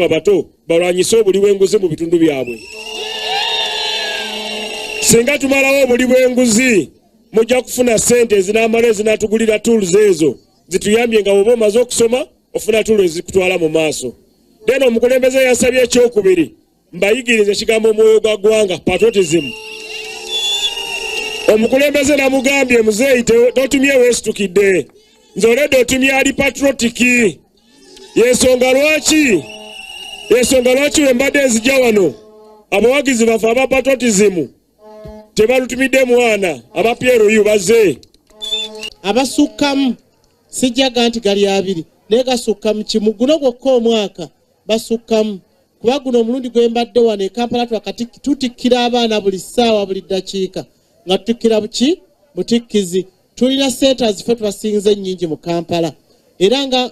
Abato balwanyise obuli bw'enguzi mu bitundu byabwe. Singa tumalawo obuli bw'enguzi, mujja kufuna ssente ezinaamala ezinaatugulira tools ezo zituyambye, nga bw'oba omaze okusoma ofuna tool ezikutwala mu maaso. Then omukulembeze yasabye ekyokubiri mbayigirize ekigambo omwoyo gwa ggwanga, patriotism. Omukulembeze namugambye, "Muzeeyi, totumye weesitukidde, nze oledde otumye ali patriotic." Yensonga lwaki we mbadde nzija wano, abawagizi baffe aba patriotism tebalutumidde mwana, aba PLU bazze. Abasukkamu, sijjaga nti gali 20, naye gasukka mu kimu. Guno gwokka omwaka basukkamu, kuba guno omulundi gwe mbadde wano e Kampala twakati tutikkira abaana buli ssaawa, buli ddakiika nga tutikkira buki butikkizi. Tulina centers ffe tubasinze ennyingi mu Kampala, era nga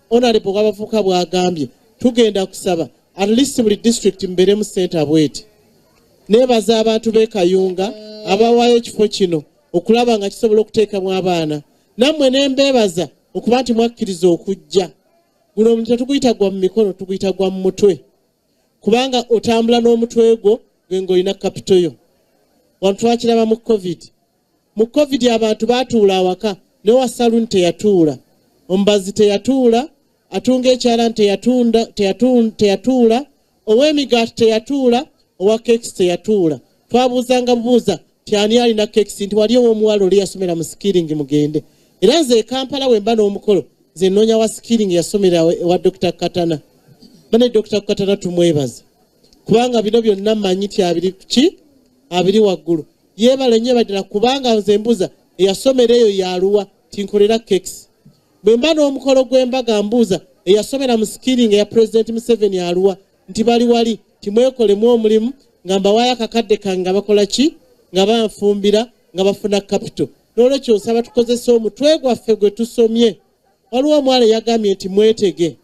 honorable w'abavubuka bw'agambye, tugenda kusaba at least buli district mubeeremu center bweti. Neebaza abantu b'e Kayunga abawaayo ekifo kino okulaba nga kisobola okuteekamu abaana. Nammwe ne mbeebaza okuba nti mwakkiriza okujja. Guno omuntu tetuguyita gwa mu mikono, tuguyita gwa mu mutwe, kubanga otambula n'omutwe gwo gwe ng'olina capital yo. Wano twakiraba mu COVID. Mu COVID abantu baatuula awaka, naye wa saluni teyatuula, omubazi teyatuula, atunga ekyalaani teyatuula, ow'emigaati teyatuula, owa cakes teyatuula. Twabuuzanga bubuuza ti ani alina cakes, nti wali ow'omuwala oli yasomera mu skilling, mugende. Era nze e Kampala we mba n'omukolo, nze nnoonya wa skilling yasomera ewa Dr Katana. Bane Dr Katana tumwebaza, kubanga bino byonna mmanyi ti abiri ki abiri waggulu. Yeebale nnyo baddala, kubanga nze mbuza eyasomera eyo yaluwa tinkolera cakes. Bwe mba n'omukolo gw'embaga, mbuuza eyasomera mu skilling eya President Museveni aluwa, nti bali wali, timwekolemu omulimu, nga mbawaayo akakadde kange nga bakola ki, nga banfumbira, nga bafuna capital. N'olwekyo nsaba tukozese omutwe gwaffe gwe tusomye. Waliwo omuwala eyagambye nti mwetege,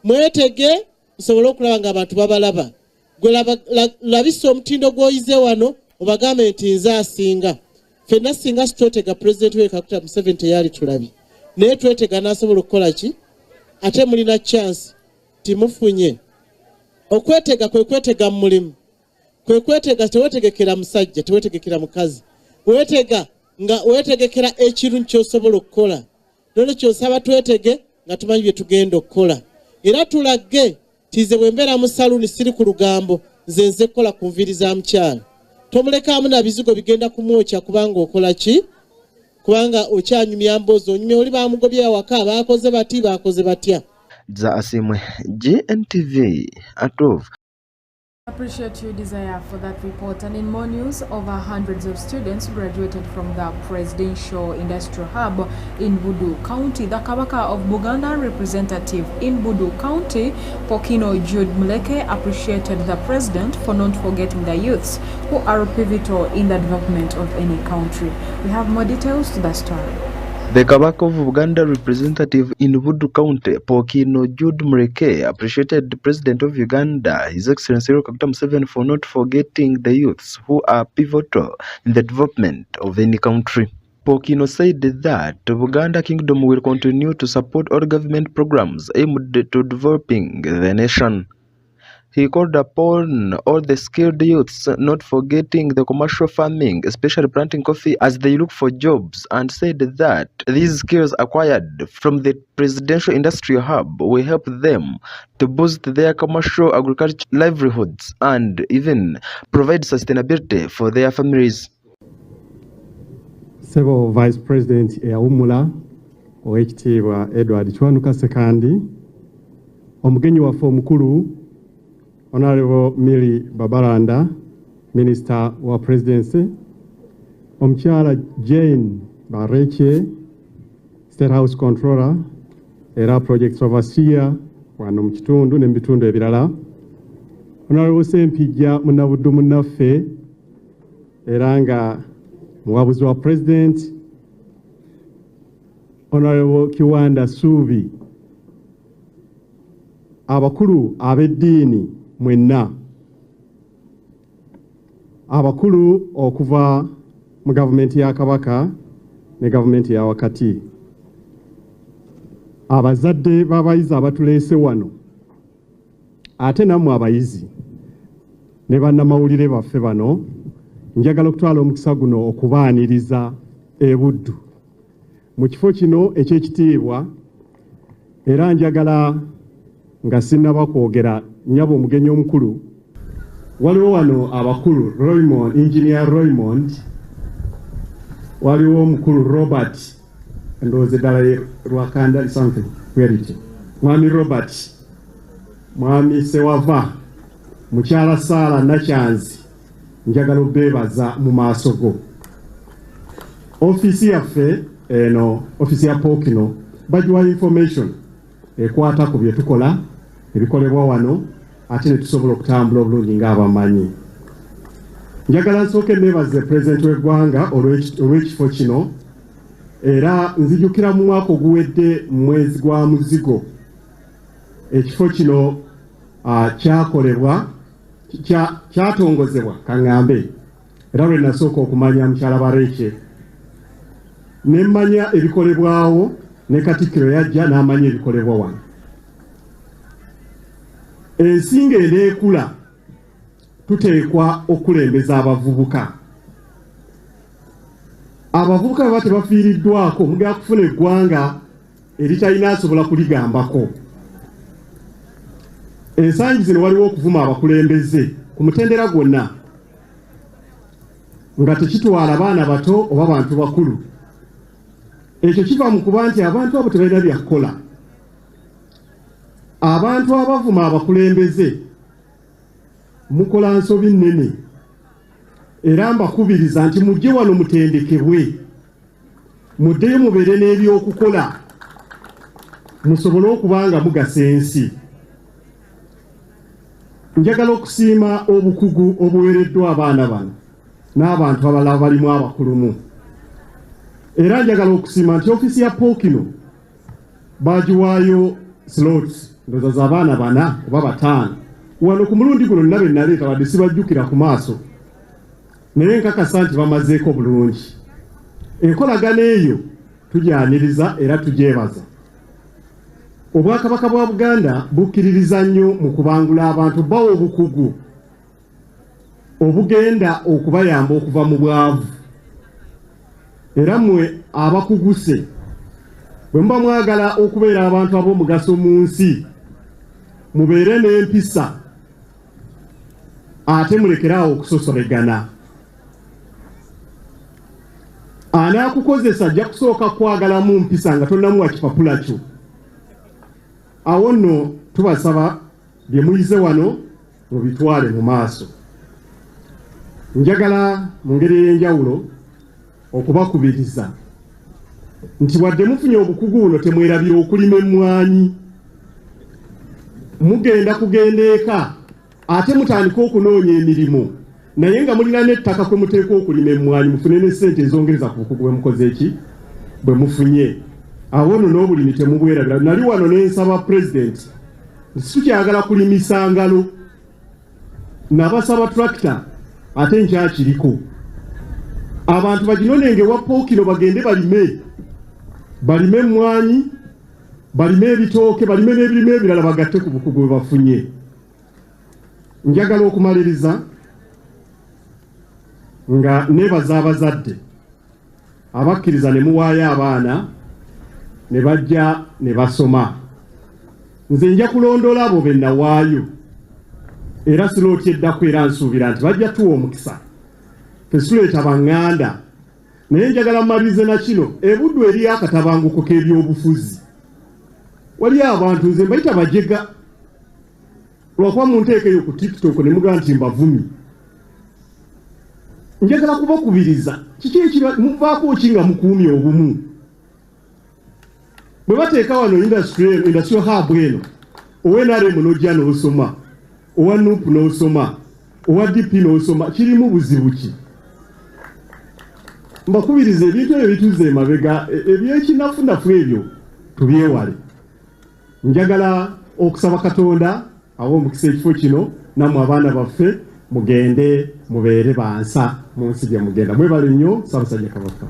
mwetege musobole okulaba nga abantu babalaba. Gwe labisa omutindo gw'oyize wano, obagambe nti nze asinga ffenna. Singa sitwetega, Pulezidenti we Kaguta Museveni teyali tulabye, naye twetega n'asobola okukola ki. Ate mulina chance timufunye. Okwetega kwe kwetega mu mulimu, kwe kwetega. Tewetegekera musajja, tewetegekera mukazi, weetega nga weetegekera ekirungi ky'osobola okukola. Nolwekyo nsaba twetege nga tumanyi bye tugenda okukola, era tulage tize bwe mbeera mu saluuni siri ku lugambo, nze nze kukola ku nviiri za mukyala. Tomulekaamu na bizigo bigenda kumwokya, kubanga okola ki? Kubanga okyanyumya mboozi, onyumya oli bamugobye awaka, baakoze bati, baakoze batya. Za Asimwe, GNTV, Atov. Appreciate your desire for that report. And in more news, over hundreds of students graduated from the Presidential Industrial Hub in Budu County. The Kabaka of Buganda representative in Budu County, Pokino Jude Muleke, appreciated the president for not forgetting the youths who are pivotal in the development of any country. We have more details to the story. The Kabaka of Buganda representative in Budu County, Pokino Jude Mureke, appreciated the President of Uganda, His Excellency Yoweri Kaguta Museveni, for not forgetting the youths who are pivotal in the development of any country. Pokino said that Buganda Kingdom will continue to support all government programs aimed to developing the nation. He called upon all the skilled youths, not forgetting the commercial farming, especially planting coffee as they look for jobs, and said that these skills acquired from the Presidential Industrial Hub will help them to boost their commercial agriculture livelihoods and even provide sustainability for their families. Ssebo Vice President eyawummula, Oweekitiibwa Edward Kiwanuka Ssekandi, omugenyi waffe omukulu Honorable Milly Babalanda, Minister wa Presidency, omukyala Jane Barekye, State House Controller era Project Overseer wano mu kitundu ne mu bitundu ebirala, Honorable Sempijja Munnabuddu munnaffe era nga muwabuzi wa President, Honorable Kiwanda Suubi, abakulu ab'eddiini mwenna, abakulu okuva mu gavumenti ya Kabaka ne gavumenti ya wakati, abazadde b'abayizi abatuleese wano. Ate nammwe abayizi ne bannamawulire baffe bano, njagala okutwala omukisa guno okubaaniriza e Buddu mu kifo kino eky'ekitiibwa. Era njagala nga sinnaba kwogera, nnyabo omugenyi omukulu, waliwo wano abakulu Raymond, Engineer Raymond, waliwo omukulu Robert, ndowooza eddala ye Lwakanda something, where is it? Mwami Robert, Mwami Sewava, Mukyala Saala Nakyanzi, njagala obeebaza mu maaso go. Ofiisi yaffe eno, ofiisi ya Pokino, bagiwa information ekwata ku bye tukola, ebikolebwa wano, ate ne tusobola okutambula obulungi ng'abamanyi. Njagala nsooke neebaze Pulezidenti w'eggwanga olw'ekifo kino. Era nzijukira mu mwaka oguwedde mu mwezi gwa Muzigo, ekifo kino kyakolebwa, kyatongozebwa kaŋŋambe, era lwe nasooka okumanya mukyala Barekye, ne mmanya ebikolebwawo, ne Katikkiro yajja n'amanya ebikolebwa wano. Ensi ng'eneekula, tuteekwa okukulembeza abavubuka. Abavubuka baba tebafiiriddwako, mugenda kufuna eggwanga eritalina asobola kuligambako. Ensangi zino waliwo okuvuma abakulembeze ku mutendera gwonna, nga tekitwala baana bato oba bantu bakulu. Ekyo kiva mu kuba nti abantu abo tebalina bya kukola. Abantu abavuma abakulembeze mukola nsobi nnene, era mbakubiriza nti mujje wano mutendekebwe, muddeyo mubeere n'ebyokukola, musobole okuba nga mugasa ensi. Njagala okusiima obukugu obuweereddwa abaana bano n'abantu abalala balimu abakulumu. Era njagala okusiima nti ofiisi ya Pokino bagiwaayo slots, ndowooza z'abaana 4 oba 5. Wano ku mulundi guno nna be naleeta, wadde sibajjukira ku maaso, naye nkakasa nti bamazeeko bulungi. Enkolagana eyo tugyaniriza era tugyebaza. Obwakabaka bwa Buganda bukkiririza nnyo mu kubangula abantu, bawa obukugu obugenda okubayamba okuva mu bwavu. Era mmwe abakuguse, bwe muba mwagala okubeera abantu ab'omugaso mu nsi, mubeere n'empisa ate mulekere awo okusosolegana. Anaakukozesa ajja kusooka kwagalamu mpisa nga tonnamuwa kipapula kyo. Awo nno tubasaba bye muyize wano mubitwale mu maaso. Njagala mu ngeri ey'enjawulo okubakubiriza nti wadde mufunye obukugu buno, temwerabira okulima emmwanyi. Mugenda kugenda eka ate mutandike okunoonya emirimu, naye nga mulina n'ettaka kwe muteekwa okulima emmwanyi, mufune ne ssente ezongereza ku bukugu bwe mukoze eki bwe mufunye. Awo nno n'obulimi temubwerabira. Nali wano ne nsaba Pulezidenti nti tukyagala kulimisa ngalo, nabasaba tractor, ate nkyakiriko. Abantu baginonenge ewa Pookino, bagende balime, balime emmwanyi, balime ebitooke, balime n'ebirime ebirala, bagatte ku bukugu bwe bafunye. Njagala okumaliriza nga neebaza abazadde abakkiriza ne muwaayo abaana ne bajja ne basoma. Nze nja kulondoola abo be nawaayo, era slot eddako era nsuubira nti bajja tuwa omukisa. Ffe tuleeta baŋŋanda, naye njagala mmalirize na kino. Ebuddu eriyo akatabanguko k'ebyobufuzi. Waliyo abantu nze mbayita bajega, lwakuba munteeka eyo ku TikTok ne mugamba nti mbavumi. Njagala kubakubiriza, kiki ekiba muvaako ki nga mukuumye obumu? Bwe bateeka wano industry eno, industrial hub eno, owa NRM n'ojja n'osoma, owa NUP n'osoma, owa DP n'osoma, kirimu buzibu ki? Mbakubiriza ebintu ebyo bituzza emabega, ebyekinafunafu ebyo tubyewale. Njagala okusaba Katonda awe omukisa ekifo kino, nammwe abaana baffe mugende mubeere bansa mu nsi gye mugenda. Mwebale nnyo Ssaabasajja Kabaka.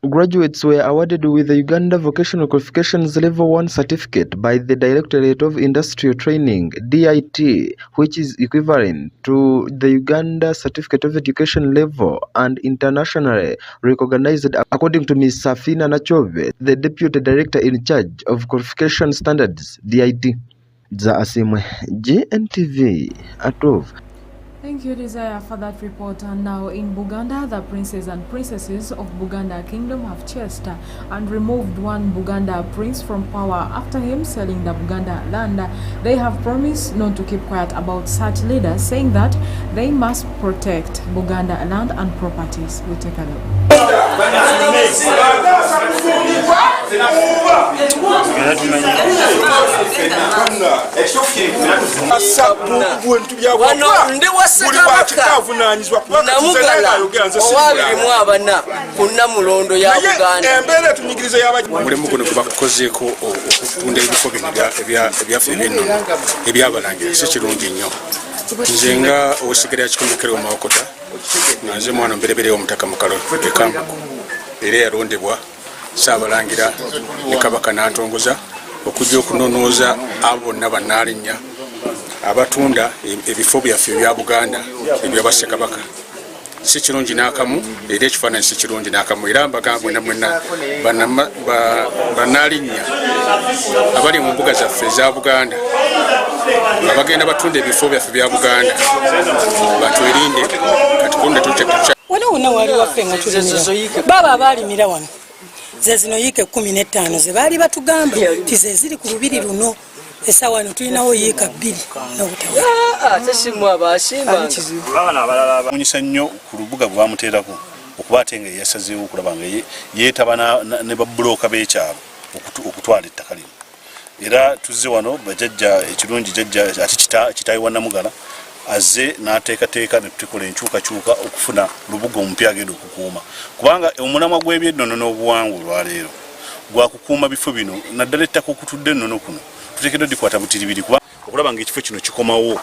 Graduates were awarded with the Uganda Vocational Qualifications Level 1 certificate by the Directorate of Industrial Training, DIT, which is equivalent to the Uganda Certificate of Education level and internationally recognized, according to Ms. Safina Nakyobe, the Deputy Director in charge of Qualification Standards, DIT. Asimwe, GNTV, Atov. Thank you, Desire, for that report. And now in Buganda, the princes and princesses of Buganda Kingdom have chased and removed one Buganda prince from power after him selling the Buganda land. They have promised not to keep quiet about such leaders, saying that they must protect Buganda land and properties. We take a look. Wano ndi wa Ssekabaka Namugala ow'abiri mu abana ku Nnamulondo ya Buganda. Embeera etunyigiriza y'aba Omulimu guno gwe bakukozeeko okutunda ebifo bino ebyaffe eby'ennono ebyabalangira si kirungi nnyo. Nze nga ow'essiga lya Kikomekere wa Mawokota, nga nze mwana omubereberye w'Omutaka Mukalo e Kambugu, era eyalondebwa Ssaabalangira ne Kabaka n'antongoza okujja okunonooza abo bonna bannaalinnya abatunda ebifo byaffe ebya Buganda ebyabassekabaka. Si kirungi n'akamu, era ekifaananyi si kirungi n'akamu. Era mbagamba mwena mwena bannaalinnya abali mu mbuga zaffe eza Buganda nga bagenda batunda ebifo byaffe bya Buganda, batwerinde kati kunde tukya. Wano wonna wali waffe nga tulimira, baaba abaalimira wano ze zino yiika 15 ze baali batugamba nti ze ziri ku lubiri luno. Essaawa eno tulinawo yiika 2 n'obutawa. Munyisa nnyo ku lubuga bwe bamuteerako okuba ate nga yasazeewo okulaba nga yeetaba ne babulooka b'ekyalo okutwala ettaka lino. Era tuzze wano bajjajja ekirungi jjajja ate kitaawe wa Namugala azze n'ateekateeka ne tukola enkyukakyuka okufuna lubuga omupya agenda okukuuma, kubanga omulamwa gw'ebyennono n'obuwangwa olwaleero gwakukuuma bifo bino, naddala ettaka okutudde ennono kuno tuteekeddwa dikwata butiribiri kuba okulaba nga ekifo kino kikomawo.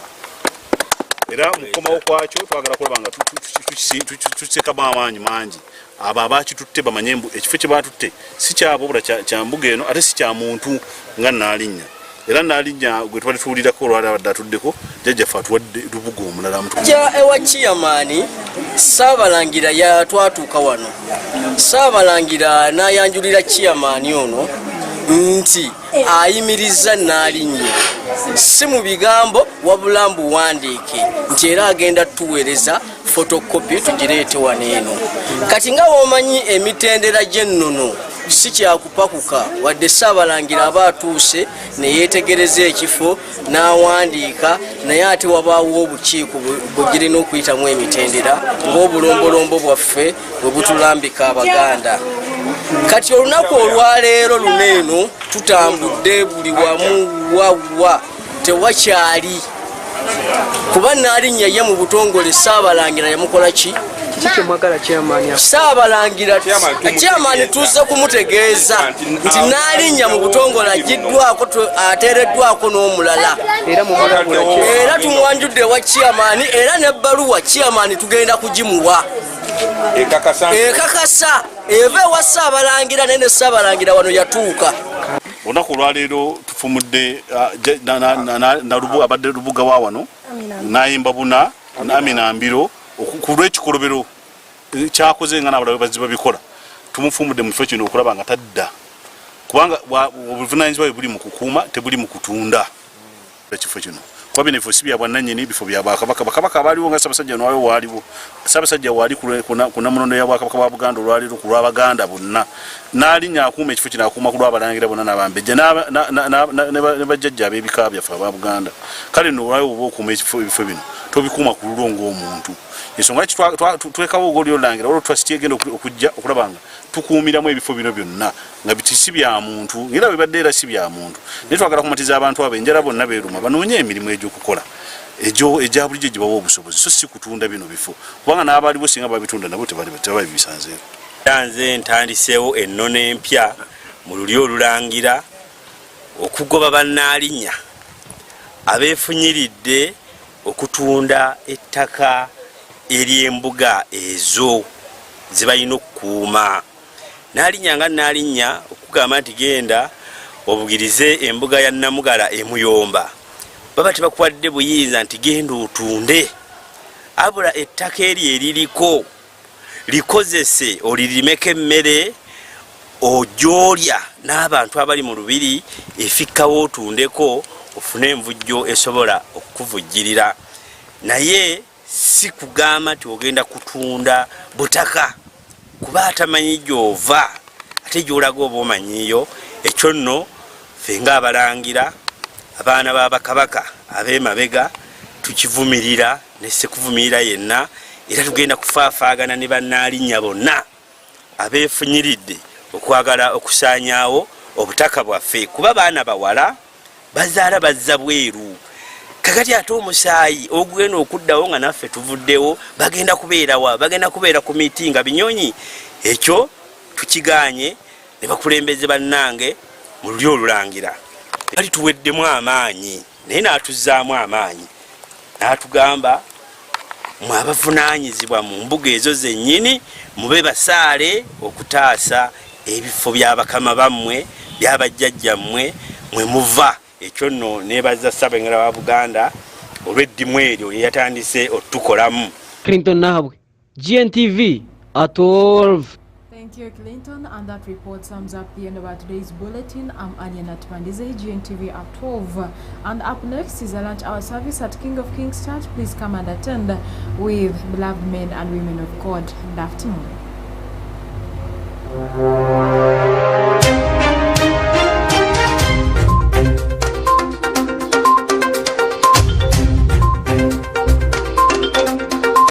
Era mu kukomawo kwakyo twagala kulaba nga tukiteekamu amaanyi mangi, abo abakitutte bamanye mbu ekifo kye batutte si kyabo obula kya mbuga eno, ate si kya muntu nga Naalinnya. Era Naalinnya gwe twali tuwulirako olwali abadde atuddeko, jjajjaffe atuwadde lubuga omulala. Ja ewa Chairman Ssaabalangira yatwatuuka wano, Ssaabalangira n'ayanjulira Chairman ono nti ayimiriza Naalinnya si mu bigambo wabula mbuwandiike, nti era agenda tuweereza photocopy tugireete wano eno. Kati nga womanyi emitendera gy'ennono si kyakupakuka, wadde Ssaabalangira aba atuuse ne yeetegereza ekifo n'awandiika, naye ate wabaawo obukiiko bwe girina okuyitamu emitendera ng'obulombolombo bwaffe bwe butulambika Abaganda. Kati olunaku olwaleero luno eno tutambudde buli wamu wawa tewakyali kuba Naalinnya ye mu butongole Ssaabalangira yamukola ki? Ssaabalangira Chairman tuzze kumutegeeza nti Naalinnya mu butongole agiddwako, ateereddwako n'omulala, era tumwanjudde ewa Chairman, era n'ebbaluwa Chairman tugenda kugimuwa ekakasa eva ewa Ssaabalangira, naye ne Ssaabalangira wano yatuuka. Olunaku olwaleero tufumudde abadde lubuga wa wano nayimba buna Amina Mbiro ku lw'ekikolobero kyakoze nga n'abalala bazzi babikola. Tumufumudde mu kifo kino okulaba nga tadda, kubanga obuvunaanyizibwa bwe buli mu kukuuma, tebuli mu kutunda ekifo kino, kuba bino ebifo si bya bwannannyini, bifo bya bakabaka. Bakabaka abaaliwo nga Ssaabasajja nwayo waaliwo, Ssaabasajja waali ku Nnamulondo ya Bwakabaka bwa Buganda olwaleero ku lw'Abaganda bonna. N'alinnya akuuma ekifo kino, akuuma ku lw'abalangira bonna n'abambejja ne bajjajja ab'ebika byaffe aba Buganda. Kale nno olwayo oba okuuma ebifo bino tobikuuma ku lulwo ng'omuntu. Ensonga lwaki twekawo ogoli olulangira, waliwo trust egenda okujja okulaba nga tukuumiramu ebifo bino byonna nga si bya muntu, era bibadde era si bya muntu. Naye twagala kumatiza abantu abo enjala bonna beeruma banoonye emirimu egy'okukola egya bulijjo gibawa obusobozi, so si kutunda bino bifo, kubanga n'abaliwo singa babitunda nabo tebali bisanzeeko. Nze ntandiseewo ennono empya mu lulyo olulangira okugoba bannaalinnya abeefunyiridde okutunda ettaka ery'embuga ezo ze balina okukuuma. Naalinnya nga Naalinnya okukugamba nti genda obugirize embuga ya Namugala e Muyomba, baba tebakuwadde buyinza nti genda otunde. Abula ettaka eryo eririko likozese olirimeko emmere ojolya n'abantu abali mu lubiri, efikkawo otundeko ofune envujjo esobola okukuvujjirira, naye si kugamba nti ogenda kutunda butaka kuba atamanyi gy'ova ate gy'olaga oba omanyiiyo. Ekyo nno ffe ng'abalangira abaana ba bakabaka ab'emabega tukivumirira ne sekuvumirira yenna, era tugenda kufaafaagana ne bannaalinnya bonna abeefunyiridde okwagala okusaanyaawo obutaka bwaffe, kuba baana bawala bazaala bazza bweru. Kakati ate omusaayi ogugenda okuddawo nga naffe tuvuddewo bagenda kubeerawa? Bagenda kubeera ku miti nga binyonyi. Ekyo tukigaanye ne bakulembeze bannange mu lulyo olulangira. Bali tuweddemu amaanyi, naye n'atuzzaamu amaanyi n'atugamba, mwe abavunaanyizibwa mu mbuga ezo zennyini mube basaale okutaasa ebifo bya bakama bammwe, bya bajjajjammwe mwe muva. Ekyo nno neebaza Ssaabengera wa Buganda olw'eddimu eryo lye yatandise otutukolamu. Clinton Nahabwe, GNTV at 12. Thank you, Clinton. And that report sums up the end of our today's bulletin. I'm Anya Natbandize, GNTV at 12. And up next is a lunch hour service at King of Kings Church. Please come and attend with beloved men and women of God. Good afternoon.